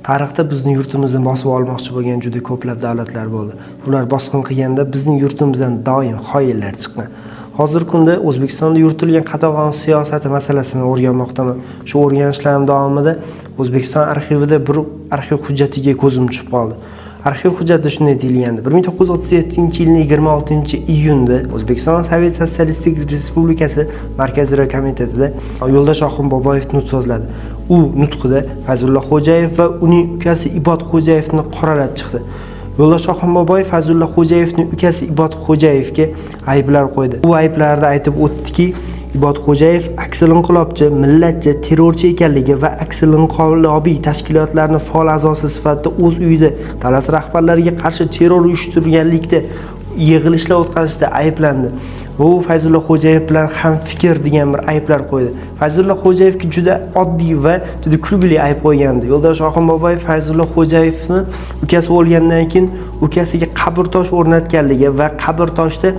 Tarixda bizni yurtimizni bosib olmoqchi bo'lgan juda ko'plab davlatlar bo'ldi. Ular bosqin qilganda bizning yurtimizdan doim xoinlar chiqqan. Hozirgi kunda O'zbekistonda yuritilgan qatag'on siyosati masalasini o'rganmoqdaman. Shu o'rganishlarim davomida O'zbekiston arxivida bir arxiv hujjatiga ko'zim tushib qoldi. Arxiv hujjatida shunday deyilgandi: 1937-yilning 26-iyunda O'zbekiston Sovet Sotsialistik Respublikasi Markaziy Ijro Komitetida Yo'ldosh Oxunboboyev nutq so'zladi. U nutqida Fazlulla Xo'jayev va uning ukasi Ibod Xo'jayevni qoralab chiqdi. Yo'ldosh Oxunboboyev Fazlulla Xo'jayevning ukasi Ibod Xo'jayevga ayblar qo'ydi. U ayblarda aytib o'tdiki, Ibod Xo'jayev aksil-inqilobchi, millatchi, terrorchi ekanligi va aksil-inqilobiy tashkilotlarning faol a'zosi sifatida o'z uyida davlat rahbarlariga qarshi terror uyushtirganlikda, yig'ilishlar o'tkazishda ayblandi. Va u Fayzulla Xo'jayev bilan ham fikr degan bir ayblar qo'ydi. Fayzulla Xo'jayevga juda oddiy va juda kulgili ayb qo'ygandi. Yo'ldosh Oxunboboyev Fayzulla Xo'jayevni ukasi o'lgandan keyin ukasiga qabr tosh o'rnatganligi va qabr toshda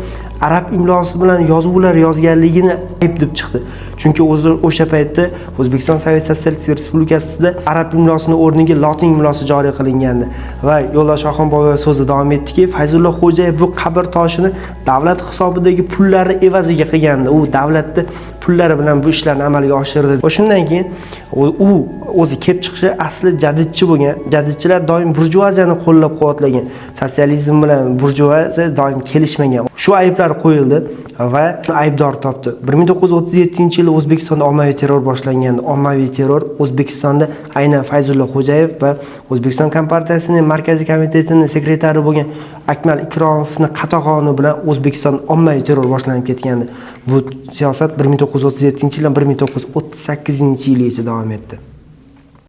arab imlosi bilan yozuvlar yozganligini ayb deb chiqdi. Chunki o'zi o'sha paytda O'zbekiston Sovet Sotsialistik Respublikasida arab imlosini o'rniga lotin imlosi joriy qilingandi. Va Yo'ldosh Oxunboboyev so'zi davom etdiki, Fayzulla Xo'jayev bu qabr toshini davlat hisobidagi pullari evaziga qilgandi. U davlatni pullari bilan bu ishlarni amalga oshirdi. Va shundan keyin u o'zi kelib chiqishi asli jadidchi bo'lgan. Jadidchilar doim burjuaziyani qo'llab-quvvatlagan. Sotsializm bilan burjuaziya doim kelishmagan. Shu ayblar qo'yildi va aybdor topdi. 1937-yili O'zbekistonda ommaviy terror boshlangandi. Ommaviy terror O'zbekistonda aynan Fayzulla Xo'jayev va O'zbekiston Kompartiyasining Markaziy komitetining sekretari bo'lgan Akmal Ikromovning qatag'oni bilan O'zbekistonda ommaviy terror boshlanib ketgandi. Bu siyosat 1937-yildan 1938-yilgacha davom etdi.